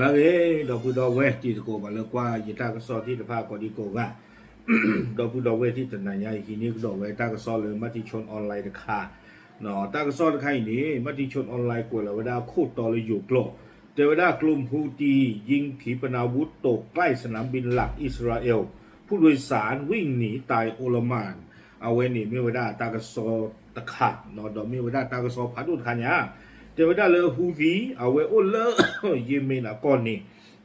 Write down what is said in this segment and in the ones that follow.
အဂ့ၤ ဒီပုၢ်ဒီဝဲၢ်တံၤသကိး ပှၤလၢကွၢ်ယတၢ်ကစီၣ်သ့ၣ်တဖၣ်ကိးဒံကိးဂၤ, ဒီပုၢ်ဒီဝဲၢ်သ့ၣ်တနၤညါအံၤ ဟံးန့ၢ်ကဒီးဝဲတၢ်ကစီၣ်လၢ Matichon Online တခါ, တၢ်ကစီၣ်တခါအံၤန့ၣ် Matichon Online ကွဲးလီၤဝဲဒၣ်ခိၣ်တီလၢယိၤကျိာ်, တဲဝဲဒၣ် กลุ่มฮูตียิงขีปนาวุธตกใกล้สนามบินหลักอิสราเอล ผู้โดยสารวิ่งหนีตายอลหม่าน အဝဲန့ၣ်မ့ၢ်ဝဲဒၣ်တၢ်ကစီၣ်တခါ, ဒီးမ့ၢ်ဝဲဒၣ်တၢ်ကစီၣ်ဖးဒိၣ်တခါညါ, တဲဝဲဒၣ်လၢ Houthi အဝဲအိၣ်လၢ ယ့မ့ၣ်အကီၢ်န့ၣ်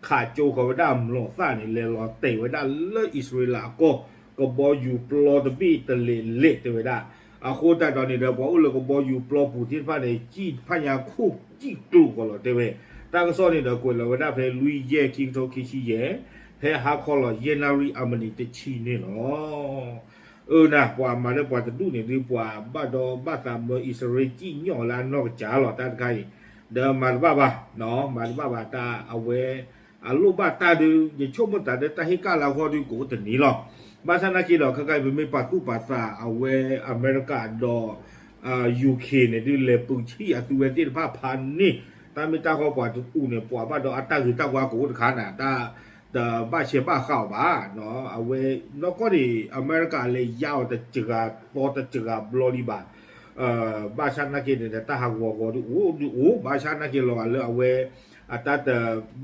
ခးကၠိဃီၤဝဲဒၣ်မျိာ်သၣ်န့ၣ် လဲၤလီၤတဲာ်ဝဲဒၣ်လၢအံၣ်စရ့လးအကီၢ် ကဘီယူၤပျီတဘ့ၣ်တလဲၤလဲၤတဲဝဲဒၣ်, အဃိသတးဒီးန့ၣ်ဒီး ပှၤအိၣ်လၢကဘီယူၤပျီပူၤသ့ၣ်တဖၣ်န့ၣ် စံၣ်တဖၣ်ညါခိၣ်စံၣ်ကျိၤဃီၤလီၤတဲဝဲ, တၢ်ကစီၣ်န့ၣ်ဒီးကွဲးလီၤဝဲဒၣ်ဖဲလွံၢ်ယဲၢ်ခံကထိခံဆံယဲၢ်, ဖဲဟါခီလီၤယဲၢ်နၣ်ရံၣ်အမံးနံးတဆံန့ၣ်လီၤ. အၢနၤ ပှၤမၤလၢပှၤတဒူၣ်န့ၣ်ဒုး ပှၤဘၣ်ဒီးဘၣ်သးမၢအံၣ်စရ့လးစံၣ်ညီၣ်လၢအနီၢ်ကစၢ်လီၤ တၢ်တခါအံၤ, ဒီးမၤတဘၣ်ဘၣ်, မၤတဘၣ်ဘၣ်တၢ်အဝဲ အလိၣ်ဘၣ်တၢ်ဒုး ယဆိကမိၣ်သးဒီးတၢ်ဟ့ၣ်ကၣ်လၢအဂီၢ်ဒုးကအိၣ်တနံၤလီၤ. ဘၣ်ဆၣ်နာ်က့ဒီး ခဲခါအံၤ ပမ့ၢ်ပာ်သူၣ်ပာ်သးအဝဲအမဲရကၤဒီး UK န့ၣ်ဒုး လဲၤပူၤဆံၣ်အသုဝဲသ့ၣ်တဖၣ်ဖးန့ၢ် တၢ်မ့ၢ်တၢ်ဃီပှၤတအူးန့ၣ် ပှၤဘၣ်ဒီးအတၢ်ဂ့ၤတၢ်ဝါကအိၣ်တခါနၤ တၢ် တဘၣ်ဆဲးဘၣ်ဃးအီၤဘၣ်, အဝဲနီၢ်ကီၢ်န့ၣ် အမဲရကၤလဲၤယါအီၤတစှၤသီတစှၤဘျီလံဘၣ်, ဘၣ်ဆၣ်နာ်က့န့ၣ်ဒီး တၢ်ဟးဂီၤဂီၤဒုးအိၣ်ဒုးအိၣ် ဘၣ်ဆၣ်နာ်က့လီၤဂာ်လၢအဝဲ အတၢ်တ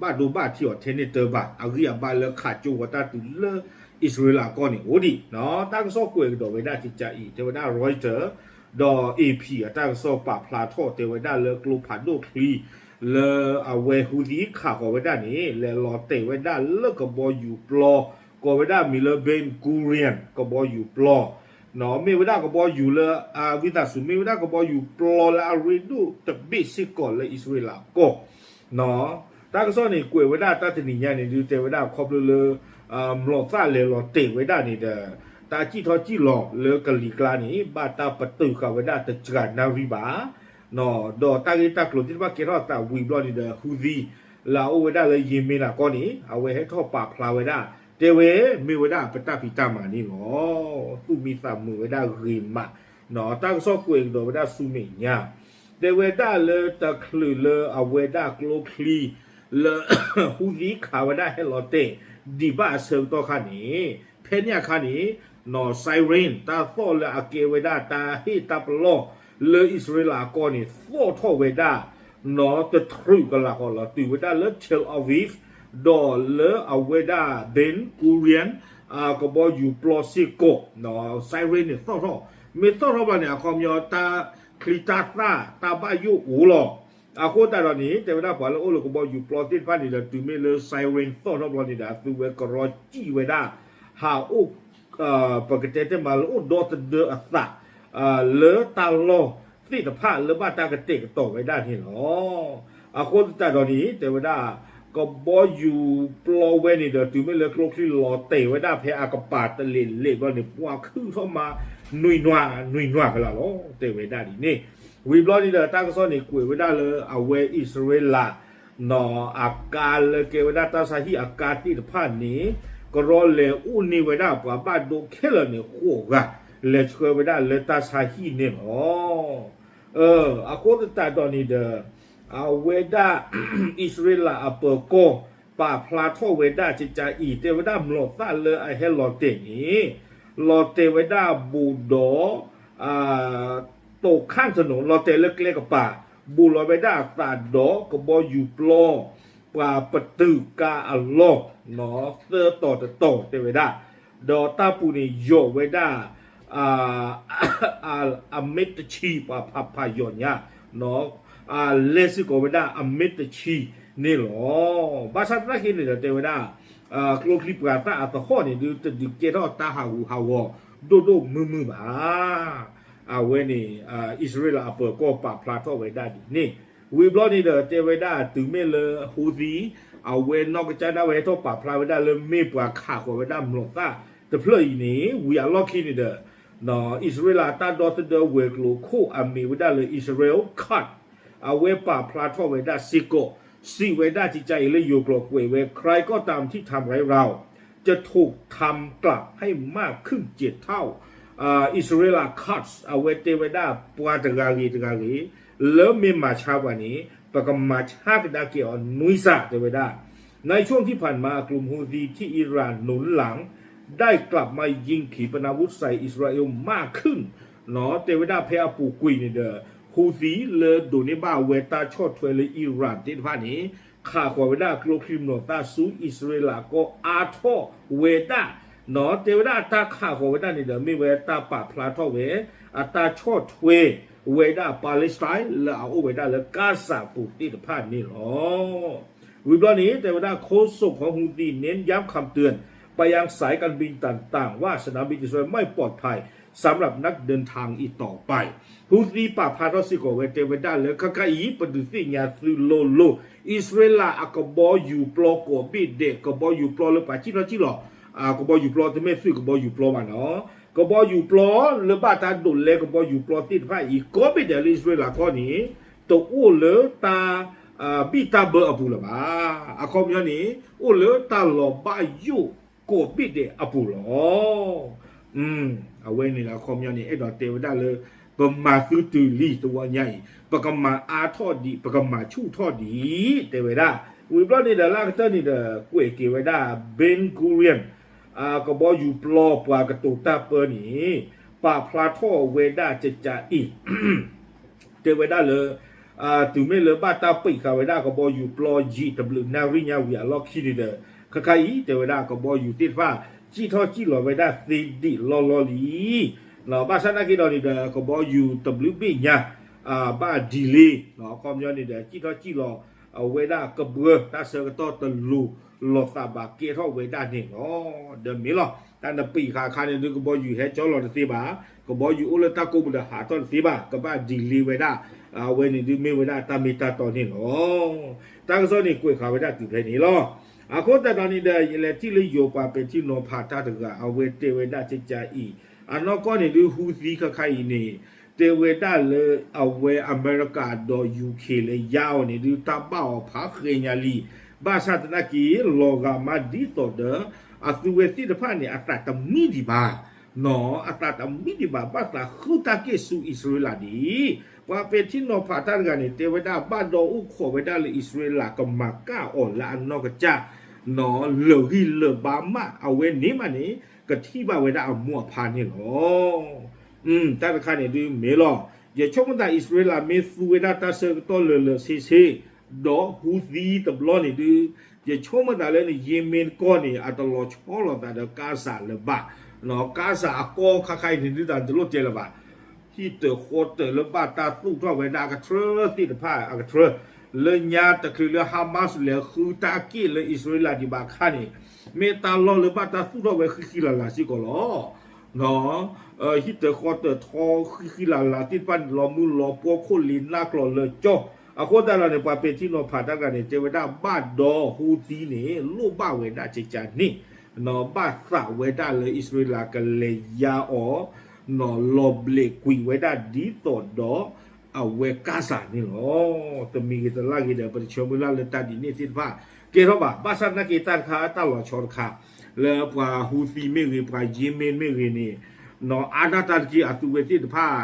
ဘၣ်ဒိဘၣ်ထံးအီၤထဲန့ၣ်တၢ်ဘၣ် အဂံၢ်အဘါလၢခးကၠိဃီၤတၢ်တုၤလၢအံၣ်စရ့လးအကီၢ်န့ၣ်အိၣ်ဒံး, တၢ်ကစီၣ်ကွဲးကဒီးဝဲဒၣ်ကကါအံၤ တဲဝဲဒၣ် Reuters ဒီး AP အတၢ်ကစီၣ်ပာ်ဖျါထီၣ်တဲဝဲဒၣ်လၢကျိဖးဒိၣ်ချံ လၢအဝဲ Houthi ခးဃီၤဝဲဒၣ်န့ၣ် လဲၤလီၤတဲာ်ဝဲဒၣ်လၢကဘီယူၤပျီ ကိးဝဲဒၣ်မံၤလၢ Ben Gurion ကဘီယူၤပျီ, မ့ၢ်ဝဲဒၣ်ကဘီယူၤလၢ ဝံသးစူၤ မ့ၢ်ဝဲဒၣ်ကဘီယူၤပျီလၢအရ့ဒိၣ်တဘ့ၣ်စ့ၢ်ကီးလၢအံၣ်စရ့လးအကီၢ် တၢ်ကစီၣ်န့ၣ် ကွဲးဝဲဒၣ်တၢ်တနံၤညါန့ၣ်ဒုး တဲဝဲဒၣ်ခီဖျိလၢ မျိာ်သၣ်လဲၤလီၤတဲာ်ဝဲဒၣ်န့ၣ်ဒီး တၢ်စံၣ်ထီၣ်စံၣ်လီၤလၢကလံၤကျါန့ၣ် ဘၣ်တၢ်ပတုာ်ဃာ်ဝဲဒၣ်တစှၤနၣ်ရံၣ်ဘၣ်, ဒီးတၢ်ဂ့ၢ်တၢ်ကျိၤသ့ၣ်တဖၣ်ကဲထီၣ်အသးဝံၤဘျီန့ၣ်ဒီး Houthi လၢအအိၣ်ဝဲဒၣ်လၢယ့မ့ၣ်အကီၢ်န့ၣ် အဝဲဟဲထီၣ်ပာ်ဖျါဝဲဒၣ် တဲဝဲမ့ၢ်ဝဲဒၣ်ပတၢ်ဖံးတၢ်မၤန့ၣ်လီၤ. သူၣ်မံသးမုာ်ဝဲဒၣ်ဂ့ၤမး, တၢ်ကစီၣ်ကွဲးကဒီးဝဲဒၣ်ဆူမဲာ်ညါ တဲဝဲဒၣ်လၢတချုးလၢအဝဲဒၣ်ကျိချံ လၢ Houthi ခးဝဲဒၣ်ဟဲလီၤတဲာ် ဒံးဘၣ်အဆၢကတီၢ်ခါန့ၣ် ဖဲန့ၣ်အခါန့ၣ် siren တၢ်သီၣ်လၢအကဲဝဲဒၣ်တၢ်ဟ့ၣ်တၢ်ပလီၢ် လၢအံၣ်စရ့လးအကီၢ်န့ၣ် သီၣ်ထီၣ်ဝဲဒၣ် နီၢ်တထြူးကလးဃီလီၤ တုၤဝဲဒၣ်လၢ Tel Aviv ဒီးလၢအဝဲဒၣ် Ben Gurion ကဘီယူၤပျီစ့ၢ်ကီး siren န့ၣ်သီၣ်ထီၣ်, မ့ၢ်သီၣ်ထီၣ်ဘျီန့ၣ် အခီပညီတၢ်ချံတၢ်သၣ်တၢ်ဘၣ်ယိၣ်အိၣ်လီၤ. အဃိသတးဒီးန့ၣ် တဲဝဲဒၣ်ပှၤလၢအိၣ်လၢကဘီယူၤပျီသ့ၣ်တဖၣ်န့ၣ်ဒီး တုၤမ့ၢ်လၢ siren သီၣ်ထီၣ်ဘျီန့ၣ်ဒီး အသုဝဲကရီစံၣ်ဝဲဒၣ် ဟးအိၣ် ပကတဲတ့ၢ်မးလၢအိၣ်ဒီသဒၢအသး လၢတၢ်လီၢ်သ့ၣ်တဖၣ်လၢဘၣ်တၢ်ကတဲာ်ကတီၤဝဲဒၣ်န့ၣ်လီၤ. အဃိသတးဒီးန့ၣ် တဲဝဲဒၣ် ကဘီယူၤပျီဝဲန့ၣ်ဒီး တုၤမ့ၢ်လၢကျိချံလီၤတဲာ်ဝဲဒၣ်ဖဲအကပၤတလဲၤလဲၤဘျီန့ၣ် ပှၤခုၣ်ထီၣ်မး နွံနွံ နွံနွံကလးလီၤ တဲဝဲဒၣ်ဒ်န့ၣ်, ဝံၤဘျီန့ၣ်ဒီး တၢ်ကစီၣ်န့ၣ်ကွဲးဝဲဒၣ်လၢအဝဲအံၣ်စရ့လး အကါလၢကဲဝဲဒၣ်တၢ်ဆါဟံၣ်အကါသ့ၣ်တဖၣ်န့ၣ် ကရီလဲၤအိၣ်န့ၢ်ဝဲဒၣ်ပှၤဘၣ်ဒိခဲလၢာ်န့ၣ် ဃိးဂၤ လဲၤဆှၢဝဲဒၣ်လၢတၢ်ဆါဟံၣ်န့ၣ်လီၤ. အဃိသတးဒီးန့ၣ်ဒီး အဝဲဒၣ် အံၣ်စရ့လးအပၢၤကီၢ် ပာ်ဖျါထီၣ်ဝဲဒၣ်ကကါအံၤ တဲဝဲဒၣ်မျိာ်သၣ်လၢအဟဲလီၤတဲာ်န့ၣ် လီၤတဲာ်ဝဲဒၣ်ဘူးဒီး တိာ်ခၣ်တနီၤ လီၤတဲာ်လၢကျဲကပၤ ဘူးလီၤဝဲဒၣ်အသးဒီးကဘီယူၤပျီ ပှၤပတုာ်ကါအလီၢ် သၢတီၤတတီၤတဲဝဲဒၣ်, ဒီးတၢ်ပူၤန့ၣ်ယိာ်ဝဲဒၣ် အမ့ၢ်တဆံ ပှၤဖးဖးယိာ်ညါ လဲၤစ့ၢ်ကီးဝဲဒၣ်အမ့ၢ်တဆံန့ၣ်လီၤ. ဘၣ်ဆၣ်သနာ်က့န့ၣ်ဒီးတဲဝဲဒၣ် ကျိချံပှၤသၣ်အသဟီၣ်န့ၣ်ဒုး တဒုးကဲထီၣ်တၢ်ဟးဂူာ်ဟးဂီၤဒိၣ်ဒိၣ်မုၢ်မုၢ်ဘၣ်. အဝဲန့ၣ် အံၣ်စရ့လးအပၢၤကီၢ်ပာ်ဖျါထီၣ်ဝဲဒၣ်ဒ်န့ၣ်, ဝံၤဘျီန့ၣ်ဒီးတဲဝဲဒၣ်တုၤမ့ၢ်လၢ Houthi အဝဲနီၢ်ကစၢ်ဒၣ်ဝဲဟဲထီၣ်ပာ်ဖျါဝဲဒၣ်လၢမ့ၢ်ပှၤခးဃီၤဝဲဒၣ်မျိာ်သၣ်တဖျၢၣ်အံၤန့ၣ် ဝံၤအလီၢ်ခံန့ၣ်ဒီး အံၣ်စရ့လးတၢ်ဒီသဒၢဝဲၤကျိၤခိၣ်အမံၤဝဲဒၣ်လၢ Israel Katz အဝဲပာ်ဖျါထီၣ်ဝဲဒၣ်စ့ၢ်ကီး စံးဝဲဒၣ်ကကါအံၤလၢယိၤကျိာ်ကွဲးဝဲ ใครก็ตามที่ทำร้ายเรา จะถูกทำกลับให้มากขึ้นเจ็ดเท่า Israel Katz အဝဲတဲဝဲဒၣ်ပှၤတဂၤဂ့ၤတဂၤဂ့ၤ လၢမ့ၢ်မၤဆါပှၤန့ၣ် ပကမၤဆါကဒါက့ၤအီၤနွံစၢ် တဲဝဲဒၣ်. ในช่วงที่ผ่านมากลุ่มฮูซีที่อิหร่านหนุนหลัง ได้กลับมายิงขีปนาวุธใส่อิสราเอลมากขึ้น တဲဝဲဒၣ်ဖဲအပူၤကွံာ်န့ၣ်ဒီး ဟူသံလၢဒိးန့ၢ်ဘၣ်ဝဲတၢ်ဆီၣ်ထွဲလၢအံရၣ်သ့ၣ်တဖၣ်န့ၣ် ခးဃီၤဝဲဒၣ်ကျိချံမျိာ်သၣ်ဆူအံၣ်စရ့လးကီၢ်အါထီၣ်ဝဲဒၣ် တဲဝဲဒၣ်တၢ်ခးဃီၤဝဲဒၣ်န့ၣ်ဒီး မ့ၢ်ဝဲတၢ်ပာ်ဖျါထီၣ်ဝဲ အတၢ်ဆီၣ်ထွဲဝဲဒၣ် Palestine လၢအအိၣ်ဝဲဒၣ်လၢကါစၢ်ပူၤသ့ၣ်တဖၣ်န့ၣ်လီၤ. ဝံၤဘျီန့ၣ် တဲဝဲဒၣ် โฆษกของฮูซี เน้นย้ำคำเตือนไปยังสายการบินต่างๆ ว่าสนามบินอิสราเอลไม่ปลอดภัยสำหรับนักเดินทางอีกต่อไป ဟူသံပာ်ဖျါထီၣ်စ့ၢ်ကီးဝဲ တဲဝဲဒၣ်လၢ ခဲခါအံၤ ပဒုးသ့ၣ်ညါသုလိၤလိၤ အံၣ်စရ့လးအကဘီယူၤပျီကိးဘ့ၣ်ဒဲး ကဘီယူၤပျီလၢပှၤစံၣ်ထီၣ်စံၣ်လီၤ ကဘီယူၤပျီ တမ့ၢ်သုးကဘီယူၤပျီဘၣ်နီၤ ကဘီယူၤပျီလၢဘၣ်တၢ်ဒိးလဲကဘီယူၤပျီသ့ၣ်တဖၣ်အံၤ ကိးဘ့ၣ်ဒဲးလၢအံၣ်စရ့လးကီၢ်န့ၣ် တအိၣ်လၢတၢ် ဘံၣ်တၢ်ဘၢအပူၤလၢၤဘၣ်. အခီပညီန့ၣ် အိၣ်လၢတၢ်လီၤဘၣ်ယိၣ်ကိးဘ့ၣ်ဒဲးအပူၤလီၤ. အဝဲန့ၣ်အခီပညီန့ၣ် အဲၣ်ဒိးတဲဝဲဒၣ်လၢ ပမၤသုတုၤလံတဝီညါအံၤ ပကမၤအါထီၣ်ဒံး ပကမၤဆူၣ်ထီၣ်ဒံး တဲဝဲဒၣ်. ဝံၤဘျီန့ၣ်ဒီး လၢအကတၢၢ်န့ၣ်ဒီး ကွဲးက့ၤဝဲဒၣ် Ben Gurion ကဘီယူၤပျီပှၤကတိၤတၢ်ပၢန့ၣ် ပာ်ဖျါထီၣ်ဝဲဒၣ်ကကးအံၤ တဲဝဲဒၣ်လၢ တုၤမ့ၢ်လၢဘၣ်တၢ်ပံးဃာ်ဝဲဒၣ်ကဘီယူၤပျီ ယံာ်တဘျုးနၣ်ရံၣ်ညါဝံၤအလီၢ်ခံန့ၣ်ဒီး ခဲခါအံၤ တဲဝဲဒၣ်ကဘီယူၤသ့ၣ်တဖၣ် စံၣ်ထီၣ်စံၣ်လီၤဝဲဒၣ်သ့ဒံးလီၢ်လီၢ်လံ. ဘၣ်ဆၣ်သနာ်က့ဒီးန့ၣ်ဒီး ကဘီယူၤတဘျုးဘ့ၣ်ညါ ဘၣ် delay အခီပညီန့ၣ်ဒီး စံၣ်ထီၣ်စံၣ်လီၤ အဝဲဒၣ်ကဘျၢတၢ်ဆၢကတီၢ်တလိၤလိာ်သးဘၣ်ကဲထီၣ်ဝဲဒၣ်န့ၣ်လီၤ. ဒီးမ့ၢ်လီၤ တၢ်နပံးဃာ်အခါန့ၣ်ဒုး ကဘီယူၤဟဲကၠီလီၤတသ့ဘၣ်, ကဘီယူၤအိၣ်လၢတၢ်ကိးပူၤဒီးဟးထီၣ်တသ့ဘၣ်, ကဘၣ် delay ဝဲဒၣ် အဝဲန့ၣ်ဒုးမ့ၢ်ဝဲဒၣ်တၢ်မ့ၢ်တၢ်တီန့ၣ်လီၤ. တၢ်ကစီၣ်န့ၣ်ကွဲးဃာ်ဝဲဒၣ်တုၤဖဲန့ၣ်လီၤ. အဃိသတးဒီးန့ၣ်ဒီး ယလဲၤထံၣ်လၢယိၤပှၤပဲာ်ထံနီၤဖးတၢ်တဂၤ အဝဲတဲဝဲဒၣ်ကကးအံၤ, အနီၢ်ကီၢ်န့ၣ်ဒုး ဟူသံခါခါအံၤန့ၣ် တဲဝဲဒၣ်လၢအဝဲအမဲရကၤဒီး UK လဲၤယါအီၤန့ၣ်ဒုး တၢ်ဘၣ်အီၤဖးဃဲညါလံ. ဘၣ်ဆၣ်သနာ်က့ လီၤဂာ်မးဒ်သိးဒီး အသုဝဲသ့ၣ်တဖၣ်န့ၣ် အသးတမံဒံးဘၣ်, နီၢ် အသးတမံဒံးဘၣ် ဘၣ်သးဃုတၢ်က့ၢ်ဆူအံၣ်စရ့လးဒံး. ပှၤပဲာ်ထံနီၤဖးတၢ်တဂၤန့ၣ် တဲဝဲဒၣ်ဘၣ်ဒီးအိၣ်ခိးဝဲဒၣ်လၢအံၣ်စရ့လးကမၤကၣ်အီၤလၢအနီၢ်ကစၢ်, နီၢ် လၢာ်ဂံၢ်လၢာ်ဘါမး အဝဲန့ၣ်မးန့ၣ် ကထံၣ်ဘၣ်ဝဲဒၣ်အမိၢ်အဖါန့ၣ်လီၤ. တၢ်တခါန့ၣ်ဒုးမ့ၢ်လီၤ. ယဆိကမိၣ်သးအံၣ်စရ့လးမ့ၢ်သူဝဲဒၣ်တၢ်ဆၢကတီၢ်လၢာ်လၢာ်ဆ့ဆ့ ဒီးဟူသံတဘျီန့ၣ်ဒုး ယဆိကမိၣ်သးလၢနယ့မ့ၢ်ကီၢ်န့ၣ် အတလီၤဆီလိာ်သးဒီးကါစၢ်လၢၤဘၣ်, နီၢ် ကါစၢ်အကီၢ်ခါခါအံၤန့ၣ်ဒုး တၢ်တလိၣ်တဲလၢၤဘၣ်. ဟံၣ်တၢၤဃီတၢၤလၢဘၣ်တၢ်သူၣ်ထီၣ်ဝဲဒၣ်အကထြၢသ့ၣ်တဖၣ်အကထြၢ, လၢညါတချုးလၢ Hamas လဲၤဃုတၢ်က့ၢ်လၢအံၣ်စရ့လးဒံးဘၣ်အခါန့ၣ် မ့ၢ်တၢ်လီၢ်လၢဘၣ်တၢ်သူၣ်ထီၣ်ဝဲဃံဃံလၤလၤစ့ၢ်ကီးလီၤ. နီၢ် ဟံၣ်တၢၤဃီတၢၤထီဃံဃံလၤလၤသ့ၣ်တဖၣ်န့ၣ် လီၤမုၢ်လီၤပှီၢ်ခိၣ်လ့ၤနၢ်ကျိၤလၢာ်ကၠီ. အဃိသတးဒီးန့ၣ် ပှၤပဲာ်ထံနီၤဖးတၢ်တဂၤန့ၣ် တဲဝဲဒၣ်ဘၣ်ဒီး ဟူသံန့ၣ် လိၣ်ဘၣ်ဝဲဒၣ်ကကးန့ၣ် နီၢ် ဘၣ်သးဝဲဒၣ်လၢအံၣ်စရ့လးကလဲၤယါအီၤ, နီၢ် လီၤဘျဲးကွံာ်ဝဲဒၣ်ဒ်သိးဒီး အဝဲကါစၢ်န့ၣ်လီၤ. တမံၤဂ့ၤတလၢ်ဂ့ၤဒီး ပတဆၢမုၢ်လၢ်လၢတၢ်ဒ်န့ၣ်သ့ၣ်တဖၣ် ကဲထီၣ်ဘၣ်. ဘၣ်ဆၣ်သနာ်က့တၢ်တခါ တၢ်လီၤဆီတခါ လၢပှၤဟူသံမ့ၢ်ဂ့ၤ ပှၤယ့မ့ၢ်မ့ၢ်ဂ့ၤန့ၣ် နီၢ် အါဒၣ်တၢ်တက့ၢ် အသုဝဲသ့ၣ်တဖၣ်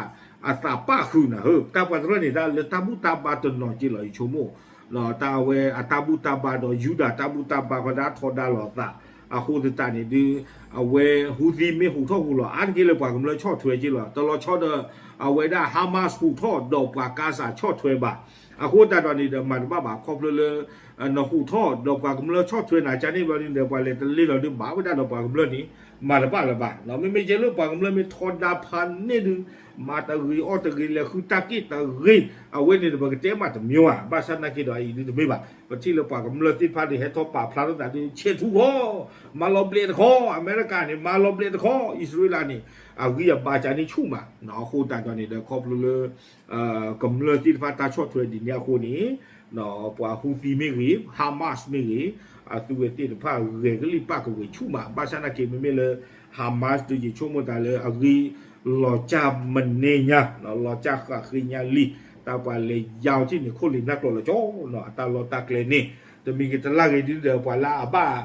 အသးပာ်ဃုာ်နၤဧၢ, တၢ်ပှၤတရၢၢ်န့ၣ် တၢ်လၢတၢ်ဘူၣ်တၢ်ဘါတနီၤက့လီၤ ယဆိကမိၣ်, တၢ်အဝဲအတၢ်ဘူၣ်တၢ်ဘါဒီး ယူဒၤတၢ်ဘူၣ်တၢ်ဘါဃီဒၣ်ထီဒါလိာ်အသး, အဃိသတးန့ၣ်ဒုး အဝဲဟူသံမ့ၢ်ဟူးထီၣ်ဟူးလီၤ အါတက့ၢ်လၢပှၤကမျၢၢ်ဆီၣ်ထွဲက့လီၤ. တလီၤဆီဒီး အဝဲဒၣ် Hamas ဟူးထီၣ်ဒီးပှၤကါစၢ်ဆီၣ်ထွဲဘၣ်. အဃိသတးဒီးန့ၣ်ဒီး မၤတဘၣ်ဘၣ် ခီဖျိလၢ နဟူးထီၣ်ဒီးပှၤကမျၢၢ်ဆီၣ်ထွဲနၤကန့ၣ်ဘျီန့ၣ်ဒီး ပှၤလဲၤတလ့လီၤဒုးဘၣ်ဝဲဒၣ်ဒီးပှၤကမျၢၢ်န့ၣ် မၤတဘၣ်လၢၤဘၣ်. မ့မ့ၢ်ကဲလၢပှၤကမျၢၢ်မ့ၢ်ထီဒါဖးန့ၢ်ဒုး မၤတဂ့ၤအီၣ်တဂ့ၤ လဲၤဃုတၢ်က့ၢ်တဂ့ၤ အဝဲန့ၣ်ဒီး ပကတဲမးတမံၤဘၣ်. ဘၣ်ဆၣ်သနာ်က့ဒီးအံၤဒုးတမ့ၢ်ဘၣ်. ပထံၣ်လၢပှၤကမျၢၢ်သ့ၣ်တဖၣ်ဒီး ဟဲထီၣ်ပာ်ဖျါထီၣ်သးဒုး ဆဲးထူၣ်ဃီ, မၤလီၤဘျဲးတခီ, အမဲရကၤန့ၣ် မၤလီၤဘျဲးတခီ, အံၣ်စရ့လးန့ၣ် အဂံၢ်အဘါကန့ၣ်ဆူၣ်မး. အဃိသတးဒီးန့ၣ်ဒီး ခီဖျိလၢ ကမျၢၢ်သ့ၣ်တဖၣ်တၢ်ဆီၣ်ထွဲဒ်န့ၣ်အဃိန့ၣ် ပှၤဟူသံမ့ၢ်ဂ့ၤ, Hamas မ့ၢ်ဂ့ၤ, အသုဝဲသ့ၣ်တဖၣ်ဂဲၤကလံၣ်ပာ်ကဝဲၤဆူၣ်မး. ဘၣ်ဆၣ်သနာ်က့ မ့မ့ၢ်လၢ Hamas ဒုးယဆိကမိၣ်သးလၢအဂံၢ်လီၤစၢ်မနုၤညါ, လီၤစၢ်ဃာ်ဃ့ညါလံ, တၢ်ပှၤလဲၤယါအီၤထံၣ်န့ၣ် ခိၣ်လ့ၤနၢ်ကျိၤလၢာ်ကၠီ, အတၢ်လီၢ်တၢ်ကျဲန့ၣ် တမံၤဂ့ၤတလၢ်ဂ့ၤဒုးဒီး ပှၤလၢအဘၣ်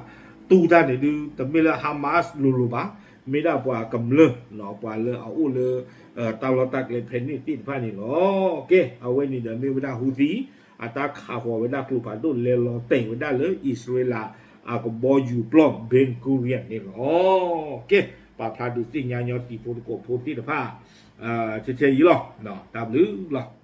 တူၢ်တၢ်န့ၣ်ဒုး တမ့ၢ်လၢ Hamas လိၤလိၤဘၣ်. မ့ၢ်ဒၣ်ပှၤကမျၢၢ် ပှၤလၢအအိၣ်လၢ တၢ်လီၢ်တၢ်ကျဲဖဲန့ၣ်သ့ၣ်တဖၣ်န့ၣ်လီၤ. ကဲ အဝဲန့ၣ်ဒီးမ့ၢ်ဝဲဒၣ် Houthi အတၢ်ခးဃီၤဝဲဒၣ်ကျိဖးဒိၣ်လဲၤလီၤတဲာ်ဝဲဒၣ်လၢအံၣ်စရ့လးအကဘီယူၤပျီ Ben Gurion န့ၣ်လီၤ. ကဲ ပာ်ဖျါဒုးသ့ၣ်ညါညီတံၤဖိသကိးဖိသ့ၣ်တဖၣ် ထဲထဲအံၤလီၤ. တၢ်ဘျုးလီၤ.